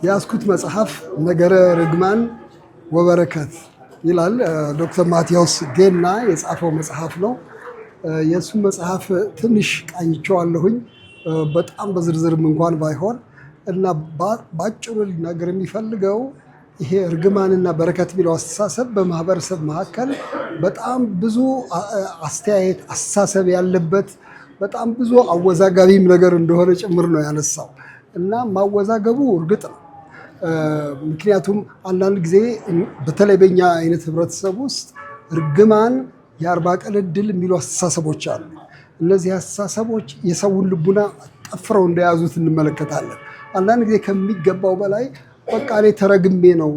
የያዝኩት መጽሐፍ ነገረ ርግማን ወበረከት ይላል። ዶክተር ማቴዎስ ጌና የጻፈው መጽሐፍ ነው። የእሱን መጽሐፍ ትንሽ ቃኝቼዋለሁኝ፣ በጣም በዝርዝርም እንኳን ባይሆን። እና በአጭሩ ሊናገር የሚፈልገው ይሄ እርግማንና በረከት የሚለው አስተሳሰብ በማህበረሰብ መካከል በጣም ብዙ አስተያየት፣ አስተሳሰብ ያለበት፣ በጣም ብዙ አወዛጋቢም ነገር እንደሆነ ጭምር ነው ያነሳው። እና ማወዛገቡ እርግጥ ነው። ምክንያቱም አንዳንድ ጊዜ በተለይ በኛ አይነት ህብረተሰብ ውስጥ እርግማን፣ የ40 ቀን እድል የሚሉ አስተሳሰቦች አሉ። እነዚህ አስተሳሰቦች የሰውን ልቡና ጠፍረው እንደያዙት እንመለከታለን። አንዳንድ ጊዜ ከሚገባው በላይ በቃ እኔ ተረግሜ ነው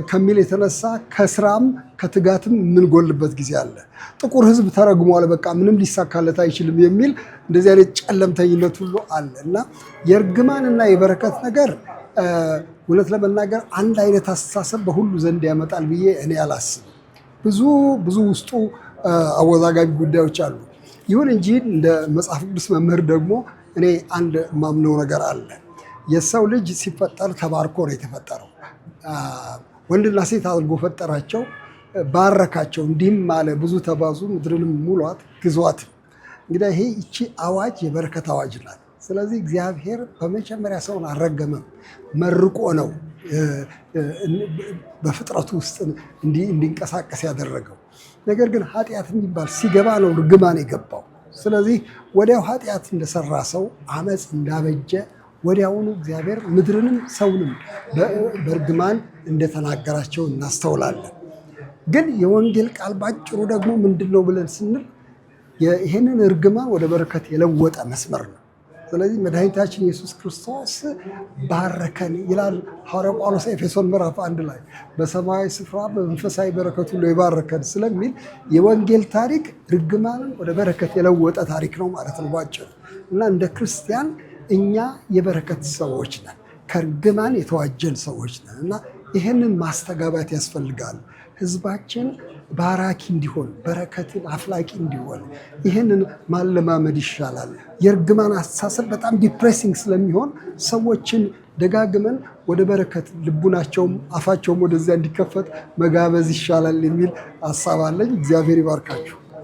ከሚል የተነሳ ከስራም ከትጋትም የምንጎልበት ጊዜ አለ። ጥቁር ህዝብ ተረግሟል፣ በቃ ምንም ሊሳካለት አይችልም የሚል እንደዚህ አይነት ጨለምተኝነት ሁሉ አለ። እና የእርግማንና የበረከት ነገር እውነት ለመናገር አንድ አይነት አስተሳሰብ በሁሉ ዘንድ ያመጣል ብዬ እኔ አላስብም። ብዙ ብዙ ውስጡ አወዛጋቢ ጉዳዮች አሉ። ይሁን እንጂ እንደ መጽሐፍ ቅዱስ መምህር ደግሞ እኔ አንድ ማምነው ነገር አለ። የሰው ልጅ ሲፈጠር ተባርኮ ነው የተፈጠረው። ወንድና ሴት አድርጎ ፈጠራቸው፣ ባረካቸው፣ እንዲህም አለ፣ ብዙ ተባዙ፣ ምድርንም ሙሏት፣ ግዟት። እንግዲህ ይሄ ይቺ አዋጅ የበረከት አዋጅ ናት። ስለዚህ እግዚአብሔር በመጀመሪያ ሰውን አልረገመም፣ መርቆ ነው በፍጥረቱ ውስጥ እንዲንቀሳቀስ ያደረገው። ነገር ግን ኃጢአት የሚባል ሲገባ ነው እርግማን የገባው። ስለዚህ ወዲያው ኃጢአት እንደሰራ ሰው፣ አመፅ እንዳበጀ ወዲያውኑ እግዚአብሔር ምድርንም ሰውንም በእርግማን እንደተናገራቸው እናስተውላለን። ግን የወንጌል ቃል ባጭሩ ደግሞ ምንድን ነው ብለን ስንል ይህንን እርግማን ወደ በረከት የለወጠ መስመር ነው። ስለዚህ መድኃኒታችን ኢየሱስ ክርስቶስ ባረከን ይላል ሐዋርያው ጳውሎስ ኤፌሶን ምዕራፍ 1 ላይ፣ በሰማያዊ ስፍራ በመንፈሳዊ በረከት ሁሉ የባረከን ስለሚል የወንጌል ታሪክ እርግማንን ወደ በረከት የለወጠ ታሪክ ነው ማለት ነው ባጭሩ። እና እንደ ክርስቲያን እኛ የበረከት ሰዎች ነን፣ ከእርግማን የተዋጀን ሰዎች ነን። እና ይህንን ማስተጋባት ያስፈልጋል። ህዝባችን ባራኪ እንዲሆን፣ በረከትን አፍላቂ እንዲሆን ይህንን ማለማመድ ይሻላል። የእርግማን አስተሳሰብ በጣም depressing ስለሚሆን ሰዎችን ደጋግመን ወደ በረከት ልቡናቸውም አፋቸውም ወደዚያ እንዲከፈት መጋበዝ ይሻላል የሚል ሀሳብ አለኝ። እግዚአብሔር ይባርካችሁ።